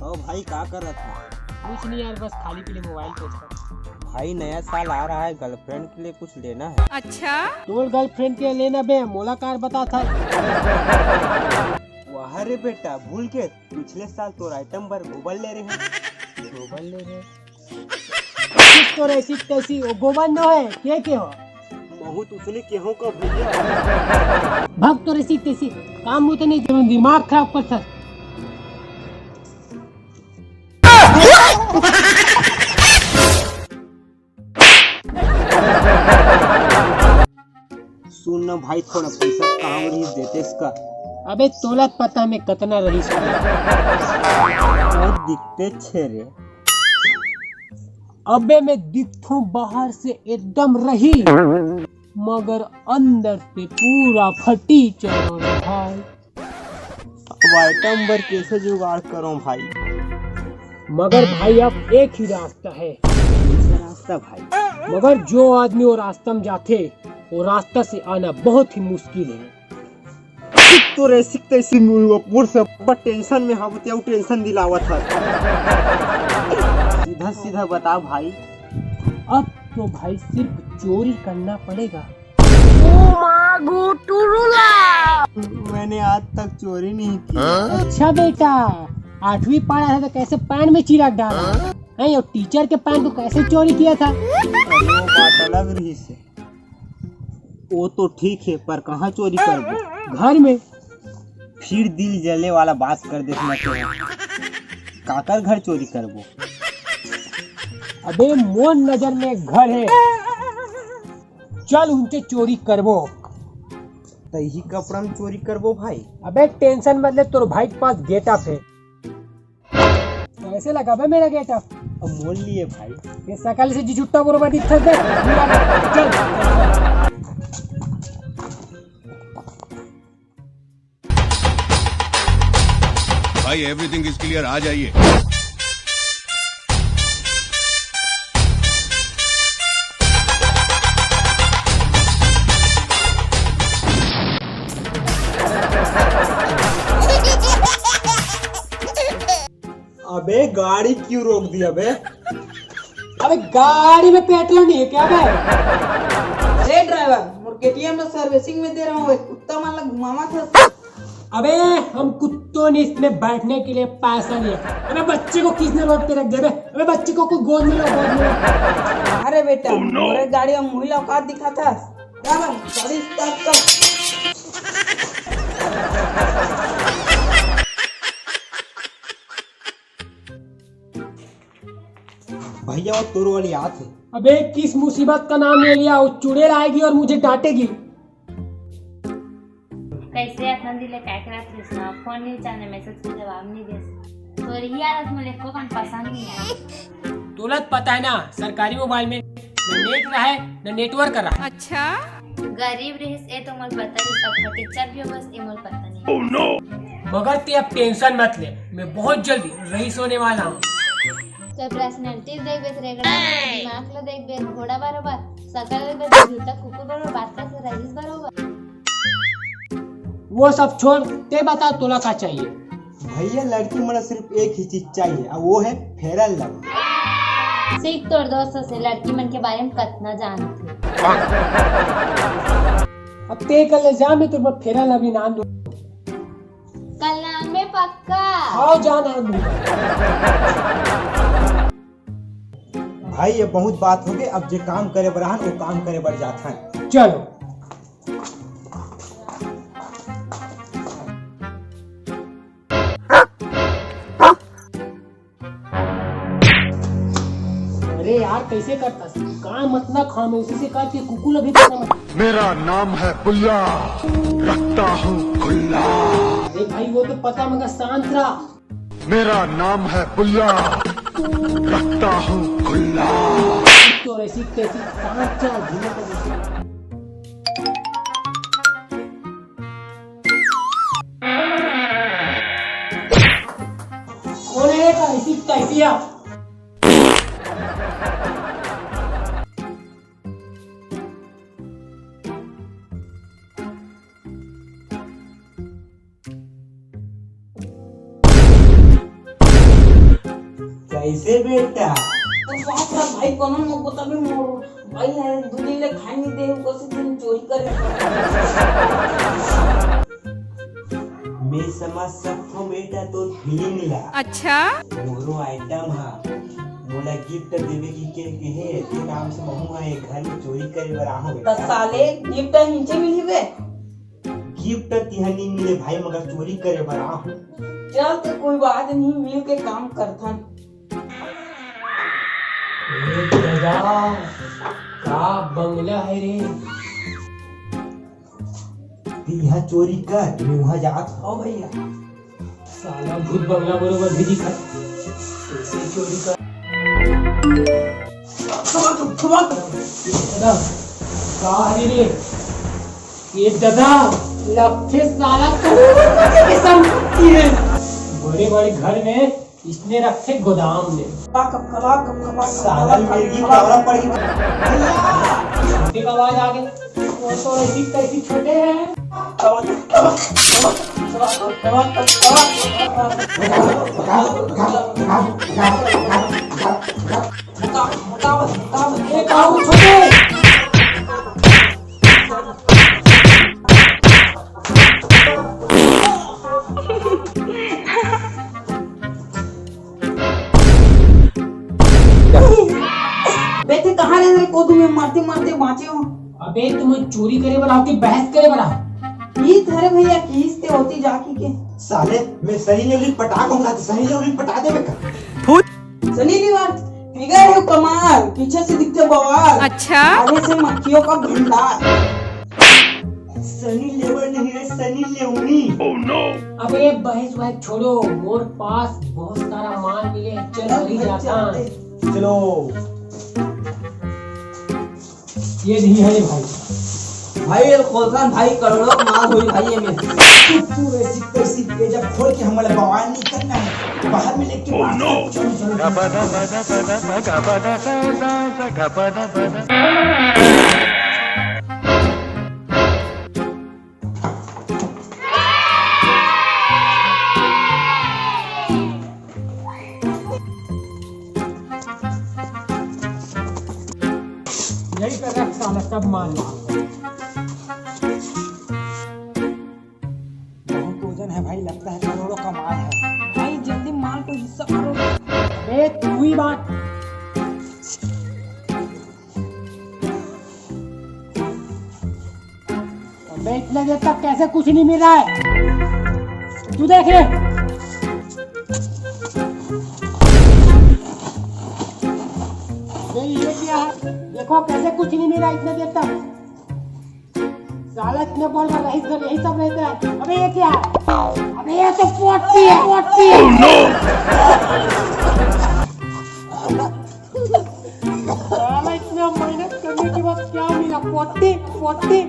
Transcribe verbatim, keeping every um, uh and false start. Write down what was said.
ओ भाई, का करत है? कुछ नहीं यार, बस खाली पीली मोबाइल देखत। भाई, नया साल आ रहा है, गर्लफ्रेंड के लिए कुछ लेना है। अच्छा, तोर गर्लफ्रेंड के लेना बे, मोला कार बता था। वाह रे बेटा, भूल के पिछले साल तोर आइटम बर गोबर ले रहे हैं। गोबर ले रहे हैं? तोर ऐसी तैसी, वो गोबर नो है, के के हो? महू तो उसने केहो का भैया। भाग तोर ऐसी तैसी, काम मुझे नहीं जरूर, दिमाग खराब कर सक। सुन न भाई, थोड़ा पैसा काम रहीस देतेस का? अबे तोला पता में कतना रहीस। बहुत दिखते छे रे। अबे मैं दिखथों बाहर से एकदम रही, मगर अंदर से पूरा फटी चलो रे भाई। अब आइटम बर कैसे जुगाड़ करो भाई? मगर भाई अब एक ही रास्ता है। कैसा रास्ता भाई? मगर जो आदमी वो रास्ता में जाते, वो रास्ता से आना बहुत ही मुश्किल है। तो ऐसी तैसी मुंह ऊपर से ऊपर टेंशन में हम तेऊ टेंशन दिलावत है। सीधा सीधा बता भाई। अब तो भाई सिर्फ चोरी करना पड़ेगा। मैंने आज तक चोरी नहीं की। अच्छा बेटा, आठवीं पढ़ा है तो कैसे पैंट में चिरक डाला है? और टीचर के पैंट को कैसे चोरी किया था? अरे वो बात अलग रही से। वो तो ठीक है, पर कहाँ चोरी करबो? घर में। फिर दिल जले वाला बात कर देस ना तो। काकर घर चोरी करबो? अबे मोर नजर में एक घर है, चल उनसे चोरी करबो। तही कपड़ा में चोरी करबो भाई। अबे टेंशन मत ले, तोर भाई के पास गेटअप है। कैसे लगा बे मेरा गेटअप? अब मोल लिए भाई। ये सकल से जी छुट्टा बरोबर दिखता है। चल। भाई, एवरीथिंग इज क्लियर, आ जाइए। अबे गाड़ी क्यों रोक दिया बे? अबे गाड़ी में पेट्रोल नहीं है क्या बे? अरे ड्राइवर, मोर केटीएम ला सर्विसिंग में दे रहा हूँ, एक कुत्ता मन ला घुमावा था। अबे हम कुत्तों ने इसमें बैठने के लिए पैसा लिया। अबे बच्चे को किसने रोड पे रख दिया बे? अबे बच्चे को कोई गोद में लो, गोद में लो। अरे बेटा, मोरे गाड़ी में मुही ला औकात दिखा था। क्या बात? गाड़ी स्टार्ट कर। भैया, वो तोर वाली आत है। अबे किस मुसीबत का नाम ले लिया? वो चुड़ैल आएगी और मुझे डांटेगी। कैसे अतना दिन ले काय करत रहिस ना? फोन नहीं उठाने, मैसेज के जवाब नहीं देस। तोर ही आदत मोला एको कन पसंद नहीं आए। तोला तो पता है ना, सरकारी मोबाइल में न नेट रहे, न नेटवर्क रहे। अच्छा, गरीब रहिस, ए तो मोला पता नहीं, सब फटीचर भी हो, बस ए मोला पता नहीं। मगर ते अब टेंशन मत ले, मैं बहुत जल्दी रईस होने वाला हूँ। तो पर्सनैलिटी देखबे, रेगड़ा देखबे, दिमाग ला देखबे, घोड़ा बरोबर, सकल देखबे, तो झूठा कुकुर बरोबर, बात करत रहिस बरोबर। वो सब छोड़, ते बता तोला का चाहिए? भैया, लड़की मन ला सिर्फ एक ही चीज चाहिए, और वो है फेयर एंड लवली। सीख तोर दोस्त से लड़की मन के बारे में कतना जानथे। अब ते कल ले जा, मैं तोर बर फेयर एंड लवली नाम दूँ। कल नाम में पक्का। आओ जा नाम दूँ। भाई, ये बहुत बात हो गई। अब जे काम करे बर आहन, वो काम करे बर जात हन। चलो। अरे यार, कैसे करता? काम अतना काम है, उसी से काट के कुकुर अभी पता मत। मेरा नाम है बुल्ला, रखता हूँ खुल्ला। अरे भाई, वो तो पता, मगर शांत रहा। मेरा नाम है बुल्ला, रखता हूँ खुल्ला। तो ऐसी कैसी शांत रहा, धीरे से। कौन है ये? कैसी कैफियत? कैसे बेटा? तो बात है भाई, कोनो न बताबे मोर भाई है, दू दिन ले खाए नहीं दे, कैसे दिन चोरी करे। मैं समझ सकथों बेटा तोर फीलिंग ला। अच्छा। मोरो आइटम हा, मोला गिफ्ट देवे की के, के हे, ते नाम से महू हा एक घर में चोरी करे बर आहूं त बेटा। साले गिफ्ट हिंचे मिली बे? गिफ्ट तिहा नहीं मिले भाई, मगर चोरी करे बर आहूं। चल तो कोई बात नहीं, मिल के काम करथन। ए दादा, का बंगला है रे? तिहा चोरी कर, मैं वहां जात हूं भैया। साला भूत बंगला बरोबर भी दिखत। कैसे चोरी कर? दादा, का हरे रे? ये दादा, लफे साला करोड़ों के संपत्ति है। बड़े बड़े घर में इसने रखे गोदाम में। कबा, कबा, कबा, कबा, साला कबा, मिर्गी कबा। पावला पड़ गई। छोटे का आवाज आ गई। वो तो ऐसी तैसी छोटे हैं। बे, ते कहाँ रहे रे कोदू में मरते मरते बाँचे हो? अबे, तुमन चोरी करे बर आओ कि बहस करे बर आओ? ई थारे भैया किहिस ते होती जाके के। साले, मैं सनी लियोनी पटा कहूंगा तो सनी लियोनी पटा देबे का? सनी लियोन, फिगर है कमाल, पीछे से दिखते बवाल। अच्छा। आगे से मक्खियों का भंडार। सनी लियोन नहीं है, सनी लियोनी। अबे बहस वहस छोड़ो, मोर पास बहुत सारा माल मिले है, चल घर ही जाता। चलो। ये नहीं है भाई। भाई, ये खोलसान भाई, करोड़ों का माल होई भाई, ये में। तू, तू ऐसी तैसी पेजा खोल के हमारा बवाल नहीं करना है। बाहर में लेके मार। चलो, चलो, चलो। यही कर रख साला, सब माल। बहुत वजन है भाई, लगता है करोड़ों का माल है। भाई जल्दी माल को हिस्सा करो। अबे तू ही बात। अबे इतने देर तक कैसे कुछ नहीं मिल रहा है? तू देख रे। अबे ये क्या है? देखो कैसे कुछ नहीं मिल रहा इतने देर तक। साला इतने बड़ बड़ रईस घर यही सब रहता है। अबे ये क्या है? अबे ये तो पोटी है, पोटी। साला इतना मेहनत करने के बाद क्या मिला? पोटी, पोटी।